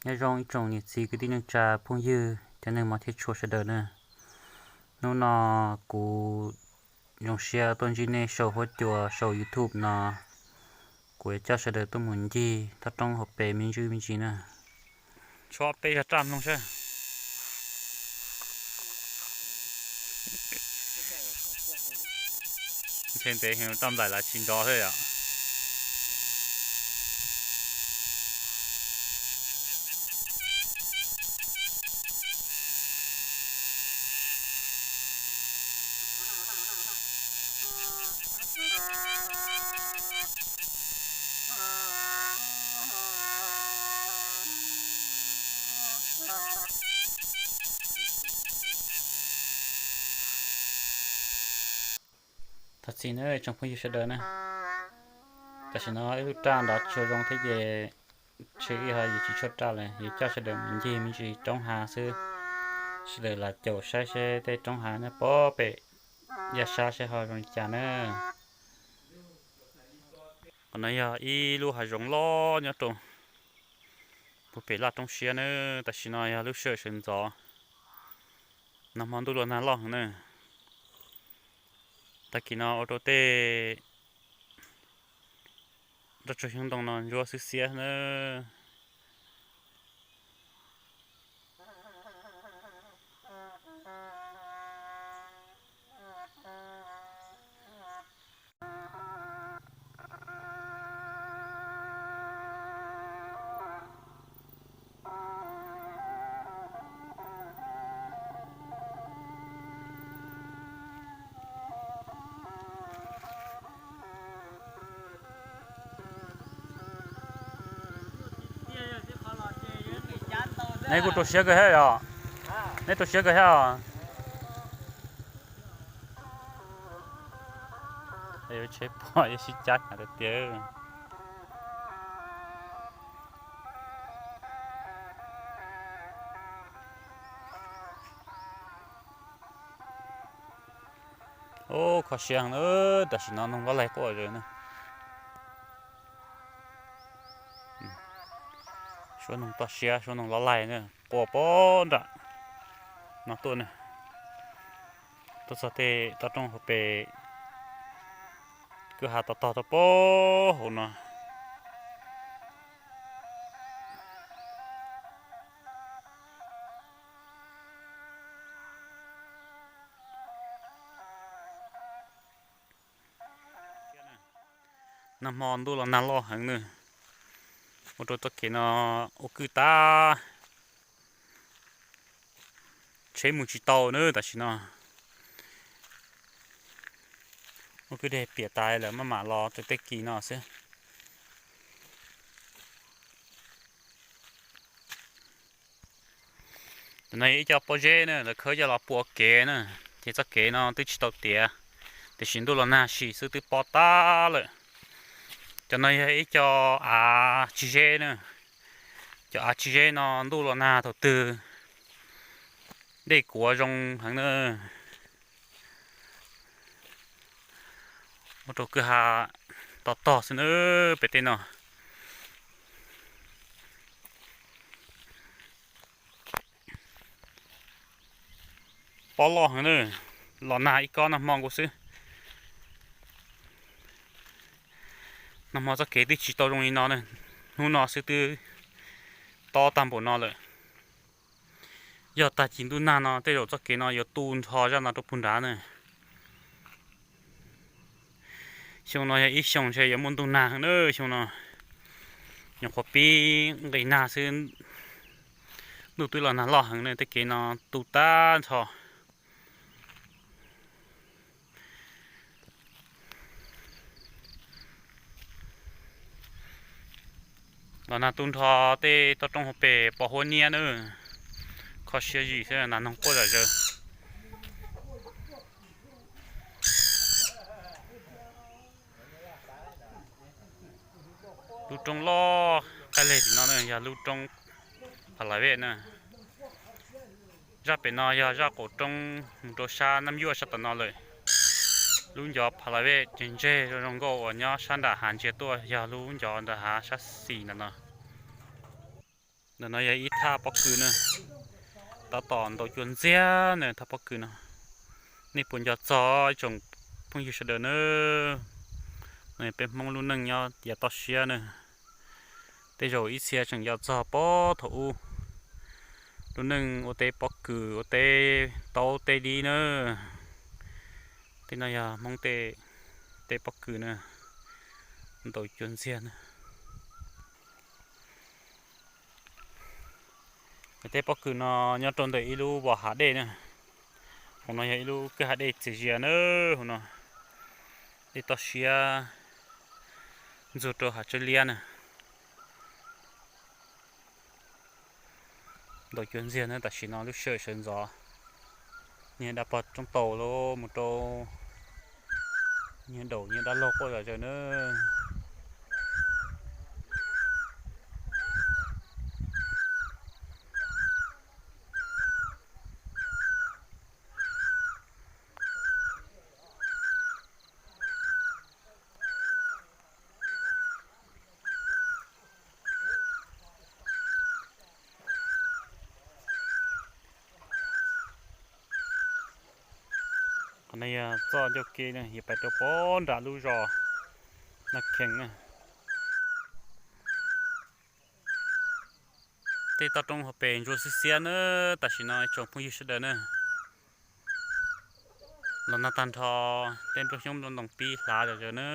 Nyob zoo ib tsoom niam txiv kwv tij neej tsa phooj ywg cov neeg mos thiab tshua sawv daws na. Hnub no kuv zoo siab tuaj ntsib nej saum huab cua saum YouTube no. Kuv yuav coj sawv daws tuaj mus ncig toj roob hauv pes me ntsis me ntsis na. Tshuab peb zog raj mloog saib. Ntshe ntev heev, toj nplaim los tsis nrov thiab yom. Thov txim nawb tsoom phooj ywg sawv daws na. Tam sim no ib lub raj nrov tsis zoo thiab ces ntshe ib ho yuav tsis tshuaj raj lawm, yuav coj sawv daws mus ncig me ntsis roob hav xwb. Sawv daws los caum saib seb tej roob hav nyob puag pem yav sab seb ho zoo li cas na. Qhov no yog ib lub hav zoov loj nyob rau puag pem laj roob siab na. Tam sim no yog lub sij hawm sawv ntxov, nag hmo ntuj los nag loj heev na. Tag kis no ua rau tej roj tsuag xyoob ntoo no ntsuab xwb xiab na. Neb kuj rau siab kawg thiab yom? Neb rau siab kawg thiab os? Yuav tsheb pom yuav sib cab hnyav tiag tiag. Ub, kho siab heev na, tam sim no noog lob laig quaj zom zaws na. Suab noog toj siab, suab noog lob laig na, quaj puag nram no tuaj na. Tuaj txog tej toj roob hauv pes, kwj ha to tog tuaj puag hauv no. Nag hmo ntuj los nag loj heev na, ua rau txoj kev no ua kwj tag, tsheb mus tsis tau na tam sim no. Ua kwj deg piam tas lawm maj mam los txog tej kis no xwb. Tam no yog ib co pob zeb na, lawv khawb coj los pua kev na, ces txoj kev no twb tsis tau tiav, tiam sis ntuj los nag sim xwb twb pob tag lawm. Cov no yog ib co av tsig zeb na, cov av tsig zeb no ntuj los nag thaum twg dej kuav zoo heev na. Ua rau kwj ha to tog xwb na, pem tej no. Pob loj heev na, los nag ib kob nag hmo nkaus xwb. Nag hmo txoj kev twb tsis tau zoo li no na, hnub no xwb twb tob tag npaum no lawm. Yog tag kis ntuj nag no tej zaum txoj kev no yuav tu nrho zaj no rau puag nrad na. Xyoo no yog ib xyoo ntshe yuav muaj ntuj nag heev na xyoo no. Nyuam qhuav pib nqis nag xwb, ntuj twb los nag loj heev na, tej kev no tu tag nrho. Los nag tu nrho tej toj roob hauv pes pos huab niab na. Kho siab zim xwb, nag noog quaj zom zaws. Lub roob loj qaij leg tim no na yog lub roob Pha La Vej na. Zaj pem no yog zaj qaum roob mus rau sab Nab Yuaj sab tom no lawm. Lub ncov Pha La Vej tseg ntseg zoo zoo nkauj uas nyob sab nram hav ntsia tuaj yog lub ncov nram hav sab xis ntawm no. Ntawm no yog ib thaj pob kws na, tab tom ntaus cua ntxiag na thaj pob kws no. Nej puas nco txog ib tsoom phooj ywg sawv daws na? No yog peb Hmoob lub neej nyob yav toj siab na. Tej zaum ib txhia tseem nco txog puag thaum ub lub neej ua teb pob kws, ua teb taub teb dib na. Tej no yog Hmoob tej teb pob kws na, ntaus cua ntxiag na. Teb pob kws no nyob rau ntawm ib lub vos hav dej na. Hauv no yog ib lub kwj hav dej txias zias na. Hauv no dej toj siab ntxuag rau hav tsawb liab na. Ntaus cua ntxiag na, tam sim no lub sij hawm sawv ntxov, niag dab pog roob taus los mus rau niag daum niag dab laug quaj zom zaws na. Qhov no yog txoj ncauj ke na, yuav pais rau puag nram lub zos Naj Khees na. Tej toj roob hauv pes ntsuab xiab xiab na, tam sim no ib tsoom phooj ywg sawv daws na. Los nag tag nrho, tej nplooj xyoob nplooj ntoos pib hlav zom zaws na.